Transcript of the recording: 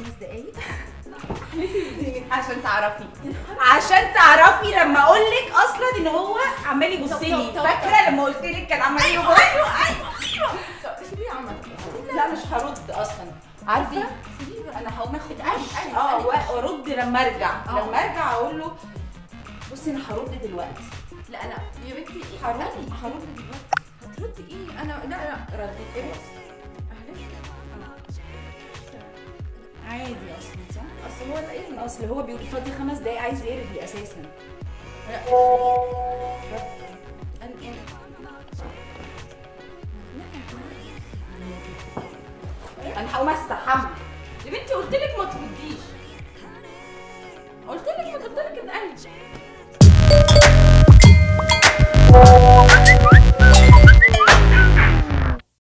5 دقايق. عشان تعرفي، عشان تعرفي لما اقول لك اصلا ان هو عمال يبص لي. فاكره لما قلت لك كان عمال يبص؟ ايوه. طب سيبيه عمل. لا مش هرد اصلا، عارفه؟ سيبيه. انا هقوم اخد اتقلي. وارد لما ارجع. لما ارجع اقول له بصي انا هرد دلوقتي. لا لا يا بنتي. هرد، هرد دلوقتي. هتردي ايه؟ انا لا لا. رديت ايه؟ عادي اصلا، صح؟ اصل هو ايه؟ اصل هو بيقول فاضي 5 دقايق، عايز يرغي اساسا. لا قال ايه؟ انا هقوم استحمى. يا بنتي قلت لك ما ترديش، قلت لك ما، قلت لك اتقلي.